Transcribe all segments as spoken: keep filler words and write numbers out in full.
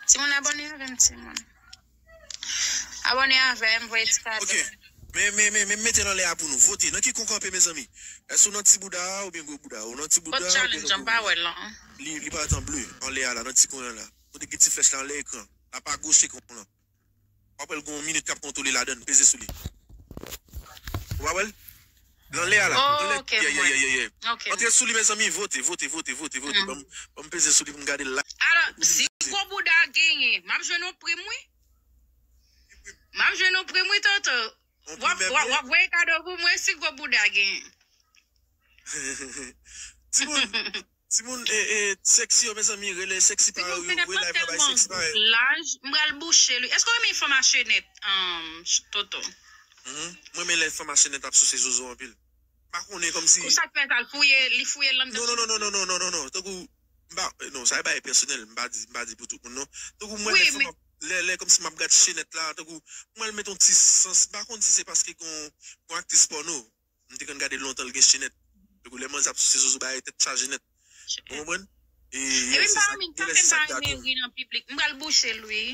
Timoun, abòne avè m, timoun. Abòne avè m, voye ti kado. Ok. Men, men, men, men mete l anlè a pou nou. Vote. Nan ki kon kanpe, mezanmi? Èske w nan ti bouda a oubyen gwo bouda a? Ou nan ti bouda a oubyen nan gwo bouda a? Li, li parèt an ble, anlè a la, nan ti kwen an la. Kote gen ti flèch la anlè ekran. L ap agoch ekran an. W ap wè l gen yon minit k ap kontwole ladan l. Peze sou li. Ou pa wè l? L anlè a la. Oh, anlè. Ok, yeah, yeah, yeah, yeah, yeah. Ok. Antre sou li, mezanmi. Vote, vote, vote, vote, vote. Mm. Ban m, ban m peze sou li pou m gade l la. Alò, si gwo bouda genyen, m ap jwenn yon prim, wi. M ap jwenn yon prim, wi, tonton. W ap, w ap, w ap voye kado pou mwen si gwo bouda genyen. Timoun, timoun, e, e, sexy yo, mezanmi, rele sexy pa yo, yo voye live la bay sexy pa yo. Laj, m pral bouche li. Èske w renmen fanm a chenèt, um, Toto? Mhm. Mwen renmen lè fanm a chenèt ap souse zozo anpil. M pa konnen kòmsi. Konsa k fè sa, l fouye, li fouye l anndan. Non, non, non, non, non, non, non, non, non. Tankou, m pa, non, sa e bagay pèsonèl, m pa di, m pa di pou tout moun, non. Tankou mwen, lè fanm ap, lè, lè kòmsi m ap gad chenèt la, tankou, mwen, l met yon ti sans, m pa konn si se paske gon, gon aktris pòno. M te konn gade l lontan, l gen chenèt. Tankou lè manzè ap souse zozo, bagay tèt chaje nèt. Ou konprann? E, epi m pa renmen, sa fè m pa renmen ri nan piblik. M pral bouche l, wi.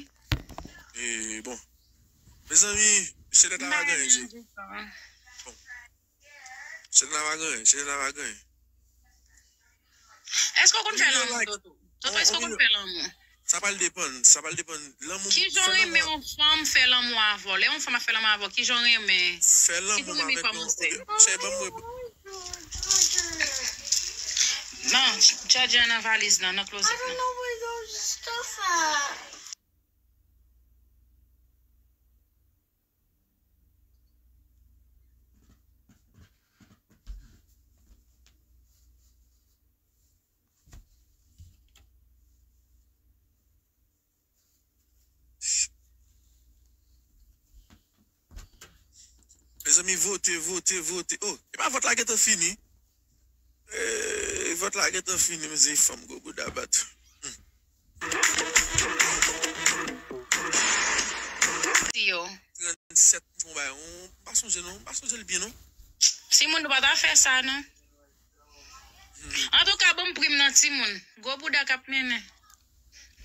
E, bon. Mezanmi, chenèt la pa gen anyen. Bon. Chenèt la pa gen anyen, chenèt la pa gen anyen. Èske w konn fè lanmou, Toto? Toto, èske w konn fè lanmou? Sa pral depann, sa pral depann. Lanmou, fè lanmou. Kijan w renmen yon fanm fè lanmou avè w? Lè yon fanm ap fè lanmou avè w, kijan w renmen? Fè lanmou avèk yon, ok, cheri, ban m wè. Non, ch-, charger an nan valiz lan, nan klozèt lan. Mezanmi, vote, vote, vote. Oh, epa vòt la gentan fini. Eh, vòt la gentan fini, mezanmi, fanm gwo bouda bat. Hmm. Yo. Trannsèt, m fè yon bagay, m pa sonje non, m pa sonje l byen non. Timoun, nou pa ta fè sa non. Antouka, ban m prim nan timoun. Gwo bouda k ap mennen.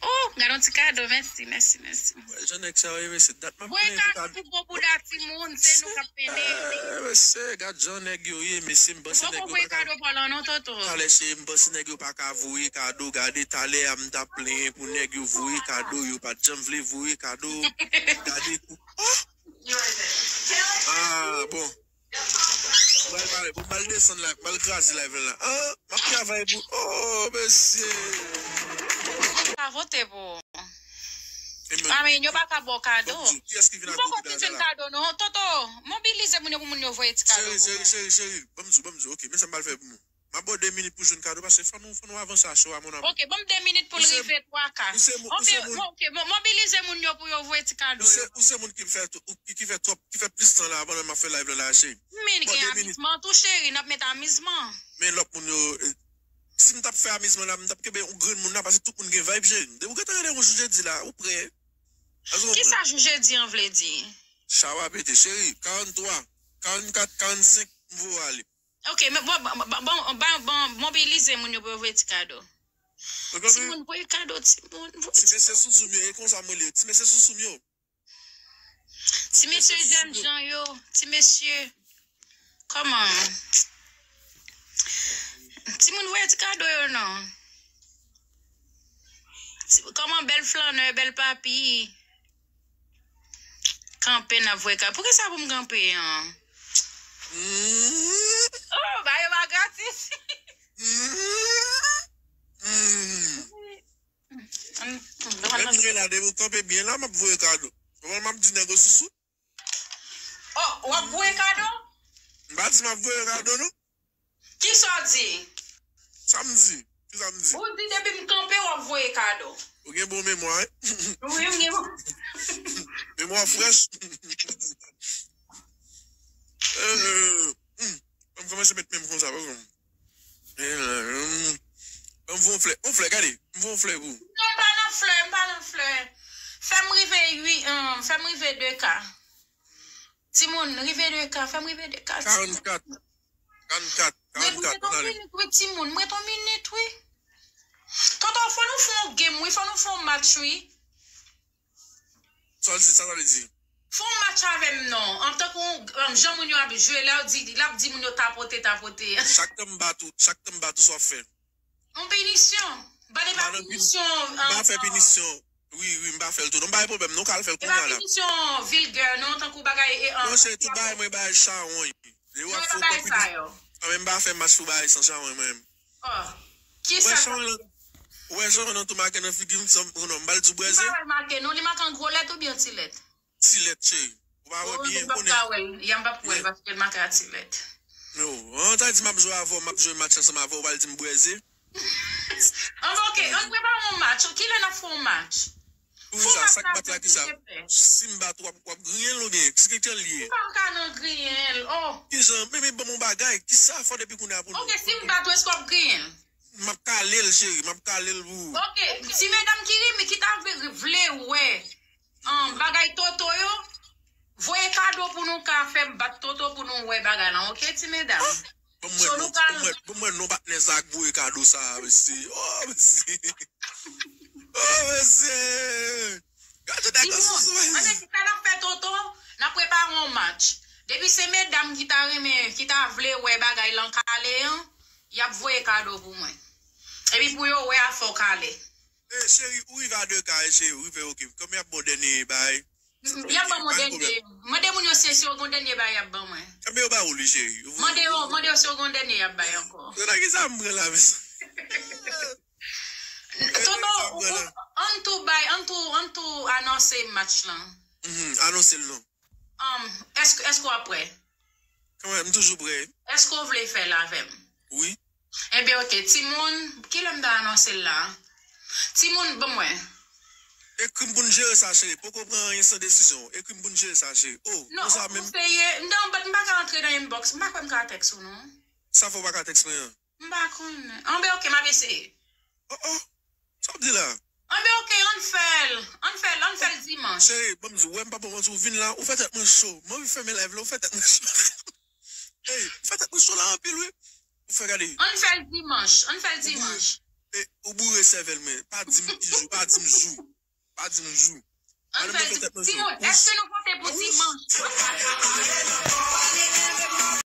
Oh, gade yon ti kado. Mèsi, mèsi, mèsi. Wè, jan nèg sa yo ye, mesye, dat m ap plenyen pou kado. Voye kado pou gwo bouda timoun, se nou k ap mennen. Eh, mesye, gad jan nèg yo ye, mesye, m panse nèg yo pa ka. Ou poko voye kado pa w la non, Toto. Talè, cheri, m panse nèg yo pa ka voye kado. Gade, talè a, m t ap plenyen pou nèg yo voye kado, yo pa t janm vle voye kado. Gade kou. Oh! Ah, bon. M pral pale, bon, m pral desann la, m pral kraze live la. Ah, m ap travay pou, oh, mesye. Pa vote pou. Amen, yo pa ka ba w kado. Bon, kiyès ki vin ak gwo bouda la? M poko fin jwenn kado non. Toto, mobilize moun yo pou moun yo voye ti kado pou mwen. Cheri, cheri, cheri, cheri. Ban m di w, ban m di w. Ok, men sa m pral fè pou mwen. M ap ba w de minit pou jwenn kado, paske fò nou, fò nou avanse a show a, mon amour. Ok, ban m de minit pou l rive twa K. Ou se, ou se moun, ok, mo-, mobilize moun yo pou yo voye ti kado yo. Ou se, ou se moun ki fè, ou, ki, ki fè twòp, ki fè plis tan la pandan m ap fè live la, la, cheri. Men gen amizman tou, cheri, n ap met amizman. Men lòt moun yo, eh, si m t ap fè amizman la, m t ap kenbe yon grenn moun la, paske tout moun gen vibe, cheri. Depi w gentan rele yon jou jedi la, ou prè. Kisa jou jedi an vle di? Chawa pete, cheri, karannntwa, karannkat, karannsenk, m voye ale. Ok, men bon, bon, bon, bon, bon, bon, mobilize moun yo pou yo voye ti kado. Timoun, voye kado, timoun, voye ti kado. Ti mesye sousou m yo, e konsa mwen li. Ti mesye sousou m yo. Ti mesye jènjan yo, ti mesye. Kòman? Timoun, voye ti kado yo non. Ti, kòman bèl flannè, bèl papi? Kanpe n ap voye kado. Poukisa pou m kanpe an? Mm. Oh, ba yo pa gratis. Mm. Mm. Menm mwen la, depi w kanpe byen la, m ap voye kado. Kòman m ap di nèg yo sousou? Oh, w ap voye kado? M pa di m ap voye kado, non. Kisa w di? Sa m di? Kisa m di? Ou di depi m kanpe, w ap voye kado. Ou gen bon memwa, wi. Wi, m gen bon. Memwa frèch. Euh, hmm. Ban m kòmanse met men m konsa, pa vre. Eh, hmm. Ban m voye yon flè. Yon flè, gade. M voye yon flè pou ou. Non, m pa nan flè, m pa nan flè. Fè m rive ui, hmm, fè m rive de K. Timoun, rive de K, fè m rive de K, timoun. Karannkat. Karannkat, karannkat, ann ale. Mwen, mwen, mwen, wi, timoun, mwen, yon minit, wi. Tonton, fò nou fè yon game, wi, fò nou fè yon match, wi. Sa l di, sa sa vle di? Fè yon match avè m non. An tankou, um, jan moun yo ap jwe, lè yo di, l ap di moun yo tapote, tapote. Chak tan m bat ou, chak tan m bat ou, sa w ap fè? Yon pinisyon. Ban e pa pinisyon. M pa fè pinisyon. Wi, wi, m pa fè l tou. Non, m pa gen pwoblèm. Non, ka al fè l kounye a la. E pa pinisyon vilgè, non, tankou bagay e an. Non, se tout bagay mwen bay chawony. Yo ap fè w kòb pinisyon. Mwen m pa fè match pou bagay san chawony mwen menm. Oh. Kisa sa? Ou wè chawony nan tou make nan figi m, san, non, m pa l di w bwèze. M pa wè l make, non, li make an gwo lèt oubyen ti lèt? Ti lèt, cheri. Ou pa wè byen, ou konnen. Ya m p ap wè l paske l make a ti lèt. Yo, an ta di m ap jwe avè w, m ap jwe match ansanm avè w, ou pa l di m bwèze. An, ok, ann prepare yon match. Kilè n ap fè yon match? Pou kisa, sa k bat la, kisa? Si m bat ou, w ap, w ap griyen l oubyen? Ki jan l ye? M pa ka nan griyen l, oh. Kijan? Men, men, ban m yon bagay. Kisa fò depi kounye a pou nou? Ok, si m bat ou, èske w ap griyen l? M ap kale l, cheri, m ap kale l pou ou. Ok, ti medam ki renmen, ki ta vle, vle wè, um, bagay Toto yo, voye kado pou nou ka fè m bat Toto pou nou wè bagay lan, ok, ti medam? Ban m wè non, ban m wè, ban m wè non patnè sa k voye kado sa a, mesye. Oh, mesye. Oh, mesye. Gade jan nèg la sou sou. Ann, sa n ap fè, Toto? N ap prepare yon match. Depi se medam ki ta renmen, ki ta vle wè bagay lan kale an, y ap voye kado pou mwen. Epi pou yo wè a fò kale. Eh, cheri, ou rive a de K, eh, cheri, ou rive, ok. Kòman y ap bon dènye bagay? Y ap ban mwen dènye. Mande moun yo si, si yo gon dènye bagay y ap ban mwen. Kòman yo ba ou li, cheri? Mande yo, mande yo si yo gon dènye y ap bay ankò. Nan kisa m pran la, mesye? Toto, ann tou bay, ann tou, ann tou anonse match lan. Mhm, anonse l non. Um, èske, èske w ap prè? Kanmenm, m toujou prè. Èske w vle fè l avè m? Wi. Ebyen, ok, timoun, kilè m ta anonse l la? Timoun, ban mwen. Ekri m pou n jere sa, cheri. Poko pran anyen san desizyon. Ekri m pou n jere sa, cheri. Oh, non, konsa menm. Ou serye? Non, but m pa ka antre nan inbox. M pa kwè m ka tèks ou, non. Sa fè w pa ka tèks mwen an? M pa konnen. Anben, ok, m ap eseye. Oh, oh. Sa w ap di la? Anben, ok, ann fè l. Ann fè l, ann fè l dimanch. Cheri, ban m di w, wè m pa ba w manti, ou vin la, ou fè tèt mwen cho. M anvi fèmen live la, ou fè tèt mwen cho. Ey, ou fè tèt mwen cho la anpil, wi. Ou fè gade. Ann fè l dimanch, ann fè l dimanch. Ou boure, e, ou boure sèvèl mwen. Pa di m ki jou, pa di m jou. Pa di m jou. Ann fè l dimanch. Timoun, èske nou konte pou dimanch?